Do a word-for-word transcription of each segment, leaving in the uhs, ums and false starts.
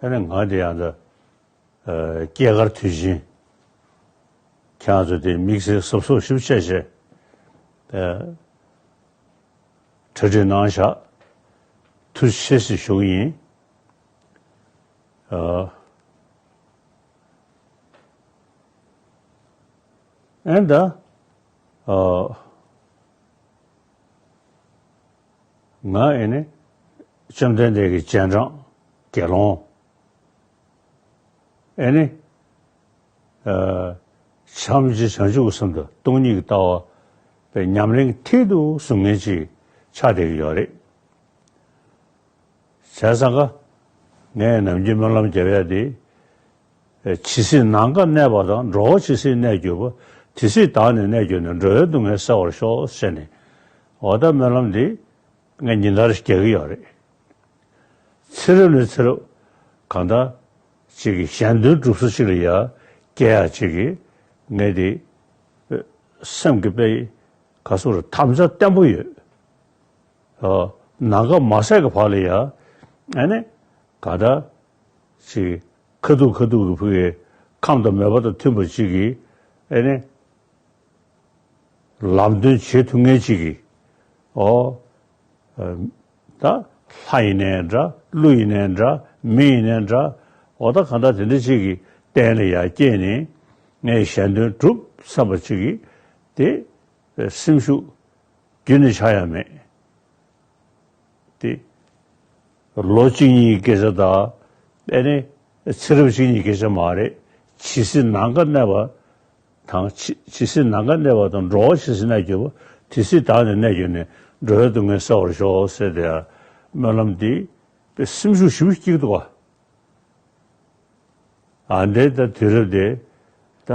ཨ་ནི་ང་དེ་ཡང་ད་ཨ་སྐྱེས་སྐར་དུས་ཆེན་ཁྱེད་རང་ཚོ་དེ་དམིགས་བསལ་གཟབ་གཟབ་ཞིབ་བྱས་བྱས་ཨ་གྲ་སྒྲིག་གནང་བཞག་ཐུགས་རྗེ་ཆེ་ཞེས་ཞུ་གི་ཡིན། ཨ་ཨེ་ད་ཨ་ང་ཨེ་ནི་བཅོམ་ལྡན་འདས་ཀྱི་རྗེས་འབྲང་དགེ་སློང་ཨེ་ནི་ཨ་ཕྱམ་གཅིག་བྱང་ཆུབ་ཀྱི་སེམས་དང་སྟོང་ཉིད་ཀྱི་ལྟ་བ་པའི་ཉམས་ལེན་མཐིལ་དུ་བཟུང་མཁན་ཅིག་ཆགས་བསྡད་ཀྱི་ཡོད་རེད། བྱས་ཙང་ཀ་ངས་ནམ་རྒྱུན་སྨོན་ལམ་རྒྱབ་ཡ་དེ། ཇི་སྲིད་ནམ་མཁའ་གནས་པ་དང་། འགྲོ་བ་ཇི་སྲིད་གནས་གྱུར་པ། དེ་སྲིད་བདག་ནི་གནས་གྱུར་ནས། འགྲོ་བའི་སྡུག་བསྔལ་སེལ་བར་ཤོག་ཟེར་ནས། འོ་ད་སྨོན་ལམ་འདི་ངས་ཉིན་ལྟར་རྒྱག་གི་ཡོད་རེད། ཚེ་རབས་ནས་ཚེ་རབས་གང་ལྟར་ཅིག་གི་གཞན་དོན་སྒྲུབ་ས་ཅིག་ལ་ཡ་སྐྱེ་ཡ་ཅིག་གི་ངས་དེ་སེམས་ཀྱི་དཔེ་ག་ཚོད་རེད། དམ་བཅའ་བརྟན་པོ་ཡོད། ཨ་ནམ་མཁའ་མ་ཟད་ཀྱི་བར་ལ་ཡ་ཨ་ནི་ག་ད་ཅིག་ཁ་ཐུག་ཁ་ཐུག་གི་ཕུག་གི་ཁམས་དང་མོས་པ་དང་མཐུན་པ་ཅིག་གིས་ཨ་ནི་ལམ་སྟོན་བྱེད་ཐུབ་མཁན་ཅིག་གིས། ཨོ་ད་ལྷ་ཡིན་ནའི་འདྲ། ཀླུ་ཡིན་ནའི་འདྲ། མི་ཡིན་ནའི་འདྲ། ཨོ་ད་གང་ལྟར་དེ་འདྲ་ཅིག་གི་རྟེན་ལ་ཡ་སྐྱེས་ནས་ངས་གཞན་དོན་སྒྲུབ་བསམ་པ་ཅིག་གིས་དེ་སེམས་ཤུགས་རྒྱུན་ནས་ཆག་ཡ་མེད། དེ་ལོ་གཅིག་གཉིས་ཀྱི་སྐད་ཆ་དང་། ཨེ་ནི་ཚེ་རབས་གཅིག་གཉིས་ཀྱི་སྐད་ཆ་མ་རེད། ཇི་སྲིད་ནམ་མཁའ་གནས་པ་དང་། ཇི་ཇི་སྲིད་ནམ་མཁའ་གནས་པ་དང་། འགྲོ་བ་ཇི་སྲིད་གནས་གྱུར་པ། དེ་སྲིད་བདག་ནི་གནས་གྱུར་ནས། འགྲོ་བའི་སྡུག་བསྔལ་སེལ་བར་ཤོག་ཟེར་དེ་ཡང་སྨོན་ལམ་འདི་དཔེ་སེམས་ཤུགས་ཞེ་པོ་སྐྱེ་གི་འདུག་ག་ཨ་འདྲའི་ད་དུས་རབས་དེ་ད་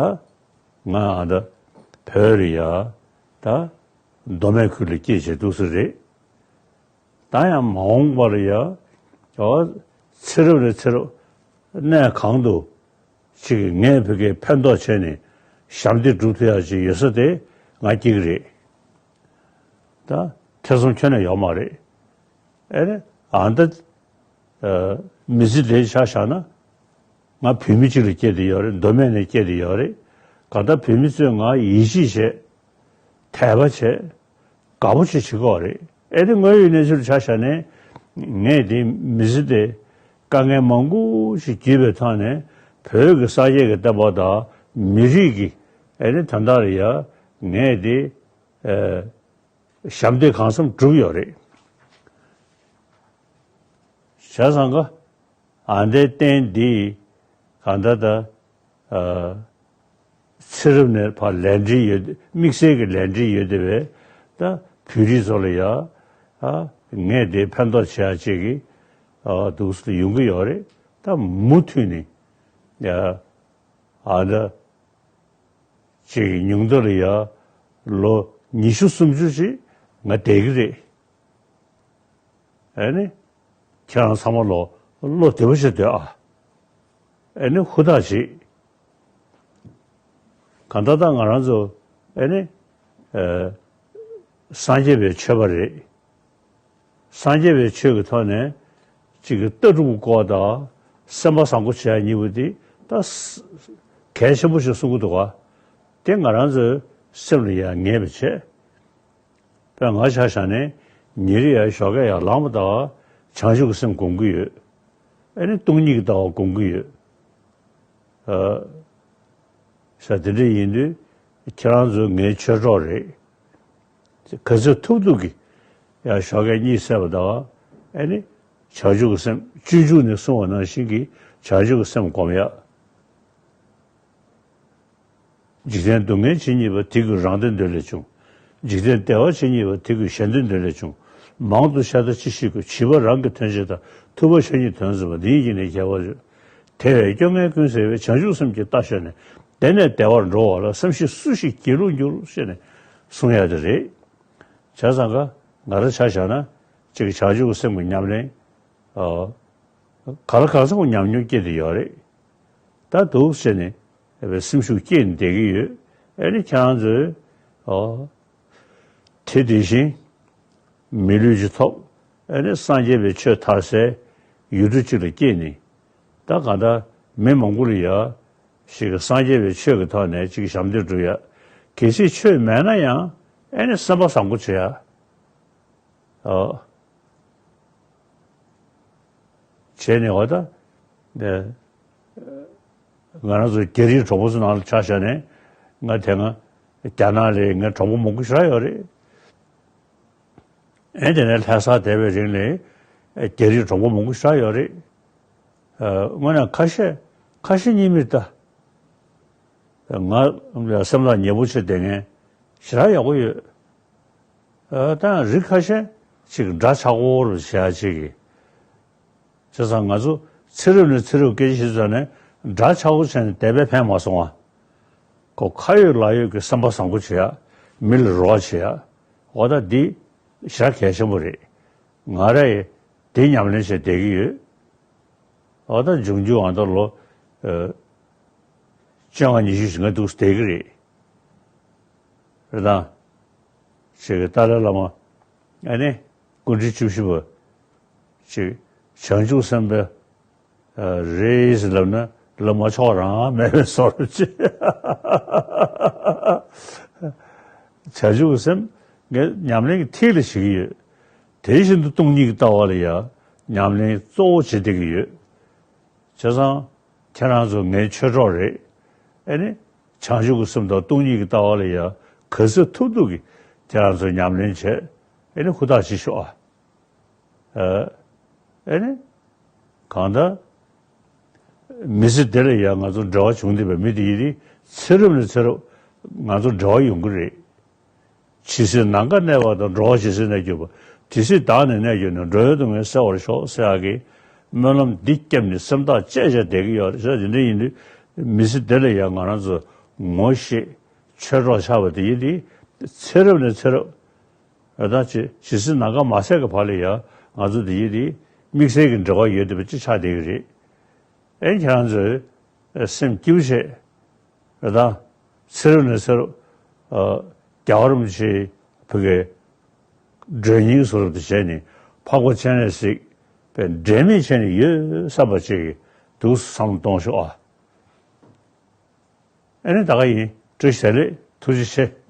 ང་ཨ་ད་བོད་རེད་ཡ། ད་མདོ་སྨད་ཁུལ་ལ་སྐྱེས་བྱས་འདུག་ས་རེད། ད་ཡང་མ་འོངས་པར་ཡ། ཨོ་ཚེ་རབས་ནས་ཚེ་རབས་གནས་གང་དུ་ཅིག་ངས་བོད་སྐད་ཕན་ཐོགས་བྱས་ནས་ཞབས་འདེགས་སྒྲུབ་ཐུབ་ཡ་ཅིག་ཡོད་ས་དེ་ང་སྐྱེ་གི་རེད། ད་ཐེ་ཚོམ་ཁྱོན་ནས་ཡོད་མ་རེད། ཨེ་རེད། ཨ་ད་ཨ་མི་ཚེ་འདི་ཆ་བཞག་ན། ང་བོད་མི་གཅིག་ལ་སྐྱེས་བསྡད་ཡོད་རེད། མདོ་སྨད་ནས་སྐྱེས་བསྡད་ཡོད་རེད། གང་ལྟར་བོད་མི་ཚོས་ང་ཡིད་ཆེས་བྱས། དད་པ་བྱས། དགའ་པོ་བྱས་བྱེད་ཀྱི་ཡོད་རེད། ཨེ་རེད། དངོས་ཡོད་གནས་ཚུལ་ཆ་བཞག་ནས་ངས་དེ་མི་ཚེ་དེ་དཀའ་ངལ་མང་པོ་ཞིག་བརྒྱུད་པའི་ཐོག་ནས་བོད་ཀྱི་སངས་རྒྱས་ཀྱི་བསྟན་པ་དང་མི་རིགས་ཀྱི་ཨེ་རེད། དོན་དག་ལ་ཡ་ངས་དེ་ཨ་ཞབས་འདེགས་གང་འཚམ་བསྒྲུབས་ཡོད་རེད། བྱས་ཙང་ཀ་ཨ་འདྲའི་རྟེན་འདི་གང་ལྟར་ད་ཨ་ཚེ་རབས་ནས་ཕར་ལས་འབྲེལ་ཡོད། དམིགས་བསལ་གྱི་ལས་འབྲེལ་ཡོད་བསྡད་པའི་ད་བོད་རིགས་ཚོ་ལ་ཡ་ཨ་ངས་དེ་ཕན་ཐོགས་བྱེད་ཡ་ཅིག་གི་ཨ་འདུག་སེ་ཡོང་གི་ཡོད་རེད། ད་མུ་མཐུད་ནས་ཡ་ཨ་ད་ཅིག་ཉུང་མཐའ་ལ་ཡ་ལོ་ཉི་ཤུ་སུམ་ཅུ་ཅིག་ང་བསྡད་ཀྱི་རེད། ཨེ་ནི་ཁྱེད་རང་ཚང་མ་ལོ་བློ་བདེ་པོ་བྱས་སྡོད་ཨ། ཨེ་ནི་ཧུར་ཐག་བྱེད། གང་ལྟར་ད་ང་རང་ཚོ་ཨེ་ནི་ཨེ་སངས་རྒྱས་པའི་ཆོས་པ་རེད། སངས་རྒྱས་པའི་ཆོས་ཀྱི་ཐོག་ནས་ཅིག་གི་ལྟ་གྲུབ་སྐོར་དང་སེམས་པ་བཟང་པོ་བྱེད་ཡ་གཉིས་པོ་དེ་ད་ས་གལ་ཆེན་པོ་ཞིག་གསུང་གི་འདུག་ག་དེ་ང་རང་ཚོའི་སེམས་ལ་ཡ་ངེས་པ་བྱས། དཔེར་ང་ཆ་བཞག་ནས་ཉིན་རེ་ཡ་ཞོགས་ཀས་ཡར་ལངས་པ་དང་བྱང་ཆུབ་ཀྱི་སེམས་སྒོམ་གྱི་ཡོད། ཨེ་ནི་སྟོང་ཉིད་ཀྱི་ལྟ་བ་སྒོམ་གྱི་ཡོད། ཨ། ས་དེ་འདྲ་ཡིན་དུས་ཁྱེད་རང་ཚོ་ངའི་ཆོས་གྲོགས་རེད། ག་ཚོད་ཐུབ་ཐུབ་ཀྱིས་ཡང་ཞོགས་ཀས་གཉིད་སད་པ་དང་ཨེ་ནི་བྱང་ཆུབ་ཀྱི་སེམས། སྤྱོད་འཇུག་ནས་གསུངས་པ་ནང་བཞིན་གྱི་བྱང་ཆུབ་ཀྱི་སེམས་སྒོམ་ཡ། འཇིག་རྟེན་སྡུག་བསྔལ་ཇི་སྙེད་པ། དེ་ཀུན་རང་དོན་འདོད་ལས་བྱུང་། འཇིག་རྟེན་བདེ་བ་ཇི་སྙེད་པ། དེ་ཀུན་གཞན་དོན་འདོད་ལས་བྱུང་། མང་དུ་བཤད་ལྟ་ཅི་ཞིག་དགོས། བྱིས་པ་རང་གི་དོན་བྱེད་ལྟ། ཐུབ་པ་ཆོས་ཉིད་དོན་གསུམ་པ། འདི་ཉིད་ཀྱིས་ནི་རྒྱལ་བར་འགྱུར། དེ་བས་སྐྱོ་ངལ་ཀུན་སེལ་བའི། བྱང་ཆུབ་སེམས་ཀྱི་རྟ་ཞོན་ནས། དེ་ནས་བདེ་བར་འགྲོ་བ་ལ། བསམ་ཤེས་སུ་ཞིག་སྒྱིད་ལུག་འགྱུར། ཞེས་ནས་གསུང་ཡ་དེ་རེད། བྱས་ཙང་ཀ་ང་རང་ཆ་བཞག་ན་ཅིག་བྱང་ཆུབ་ཀྱི་སེམས་ཀྱི་ཉམས་ལེན། ཨ། ག་ལ་གང་འཚམ་ཉམས་མྱོང་སྐྱེས་བསྡད་ཡོད་རེད། ད་འདུག་ཟེར་ནས་སེམས་ཤུགས་སྐྱེས་ནས་བསྡད་ཀྱི་ཡོད། ཨེ་ནི་ཁྱེད་རང་ཚོས། ཨོ། དེ་དེ་བཞིན་མི་ལུས་ཅིག་ཐོབ། ཨེ་ནི་སངས་རྒྱས་པའི་ཆོས་དར་སའི་ཡུལ་གྲུ་ཅིག་ལ་སྐྱེས་ནས། ད་གང་ལྟར་མི་མང་པོ་ལ་ཡ་ཞིག་གི་སངས་རྒྱས་པའི་ཆོས་ཀྱི་ཐོག་ནས་ཅིག་ཞབས་འདེགས་སྒྲུབ་ཡ། གལ་སྲིད་ཆོས་མེད་ན་ཡང་ཨེ་ནི་སེམས་པ་བཟང་པོ་བྱེད་ཡ། ཨོ། བྱས་ནས་འོ་ད། ང་རང་ཚོ་རྒྱ་རིགས་གྲོགས་པོ་ཚོ་ནང་ལ་ཆ་བཞག་ནས་ང་དེ་སྔ་རྒྱ་ནག་ལ་ངའི་གྲོགས་པོ་མང་པོ་ཞེ་དྲག་ཡོད་རེད། ཨེ་དེ་ནས་ལྷ་སར་བསྡད་པའི་རིང་ལ་རྒྱ་རིགས་གྲོགས་པོ་མང་པོ་ཞེ་དྲག་ཡོད་རེད། དངོས་གནས་ཁ་ཤས་ཁ་ཤས་གཉིས་མེད་ད། ང་སེམས་ཐག་ཉེ་པོ་བྱས་བསྡད་མཁན་ཞེ་དྲག་ཡག་པོ་ཡོད། ད་རིགས་ཁ་ཤས་ཅིག་འདྲ་ཆགས་པོ་རུ་བྱེད་ཡ་ཅིག་གིས། བྱས་ཙང་ང་ཚོ་ཚེ་རབས་ནས་ཚེ་རབས་སྐད་ཆ་བཤད་ཙང་ནས་འདྲ་ཆགས་པོ་བྱས་ནས་བསྡད་པས་ཕན་མ་སོང་བ། ཁོ་ཁ་ཡོད་ལག་ཡོད་ཀྱི་བསམ་པ་བཟང་པོ་བྱེད་ཡ། མི་ལ་རོགས་བྱེད་ཡ། འོ་ད་འདི་ཞེ་དྲག་གལ་ཆེན་པོ་རེད། ང་ར་ཡི་དེ་ཉམས་ལེན་བྱས་བསྡད་ཀྱི་ཡོད། འོ་ད་འབྱུང་འགྱུར་འང་ད་ལོ་ཨ་བཅོ་ལྔ་ཉི་ཤུ་ཞིག་ང་འདུག་བསྡད་ཀྱི་རེད། རེད་དང་། ཅིག་གི་ཏཱ་ལའི་བླ་མ་ཨ་ནི་སྐུ་ཕྲེང་བཅུ་བཞི་པ་ཅིག་བྱང་ཆུབ་སེམས་དཔའ་རེད་ཟེར་ལབ་ན་ལབ་མ་ཆོག་རང་མེད་པའི་བཟོ་འདྲ་ཅིག་བྱང་ཆུབ་སེམས་ངས་ཉམས་ལེན་གྱི་མཐིལ་ལ་བྱེད་ཀྱི་ཡོད། དེ་བཞིན་དུ་སྟོང་ཉིད་ཀྱི་ལྟ་བ་ལ་ཡང་ཉམས་ལེན་གཙོ་བོ་བྱེད་བསྡད་ཀྱི་ཡོད། བྱས་ཙང་ཁྱེད་རང་ཚོ་ངའི་ཆོས་གྲོགས་རེད། ཨེ་ནི་བྱང་ཆུབ་ཀྱི་སེམས་དང་སྟོང་ཉིད་ཀྱི་ལྟ་བ་ལ་ཡང་ག་ཚོད་ཐུབ་ཐུབ་ཀྱིས་ཁྱེད་རང་ཚོ་ཉམས་ལེན་བྱས། ཨེ་ནི་ཧུར་ཐག་བྱེད་ཤོག་ཨ། ཨེ་ནི་གང་ལྟར་མི་ཚེ་འདི་ལ་ཡང་ང་ཚོ་འབྲེལ་བ་བྱུང་བསྡད་པའི་མི་དེ་ཡིན་དེ་ཚེ་རབས་ནས་ཚེ་རབས་ང་ཚོ་འབྲེལ་བ་ཡོང་གི་རེད། ཇི་སྲིད་ནམ་མཁའ་གནས་པ་དང་། འགྲོ་བ་ཇི་སྲིད་གནས་གྱུར་པ། དེ་སྲིད་བདག་ནི་གནས་གྱུར་ནས། འགྲོ་བའི་སྡུག་བསྔལ་སེལ་བར་ཤོག་ཟེར་ཡག་གི་སྨོན་ལམ་འདི་བརྒྱབ་ནས་སེམས་ཐག་བཅད་བྱས་བསྡད་ཀྱི་ཡོད་རེད་ཟེར། དེ་འདྲ་ཡིན་དུས་མི་ཚེ་འདི་ལ་ཡང་ང་རང་ཚོ་ངོ་ཤེས་ཆོས་གྲོགས་ཆགས་པ་དེ་ཡིན་དེ་ཚེ་རབས་ནས་ཚེ་རབས་ད་ཅི་ཇི་སྲིད་ནམ་མཁའ་མ་ཟད་ཀྱི་བར་ལ་ཡང་ང་ཚོ་དེ་ཡིན་དེ་དམིགས་བསལ་གྱི་འབྲེལ་བ་ཡོད་བསྡད་པ་ཅིག་ཆགས་བསྡད་ཀྱི་རེད། ཨེ་ཁྱེད་རང་ཚོས་སེམས་སྐྱིད་པོ་བྱས། རེད་ད། ཚེ་རབས་ནས་ཚེ་རབས་ཨ་རྒྱལ་བ་རིན་པོ་ཆེའི་བུ་གའི་མགྲོན་གཉེར་བཟོ་འདྲ་དེ་བྱས་ནས་འཕགས་པ་སྤྱན་རས་གཟིགས་པའི་འབྲལ་མེད་བྱས་ནས་ཡོད་བསམ་པ་ཅིག་གིས་འདུག་བསམ་བློ་གཏོང་ཤོག་ཨ། ཨེ་ནི་ད་ག་ཡིན། བཀྲ་ཤིས་བདེ་ལེགས། ཐུགས་རྗེ་ཆེ།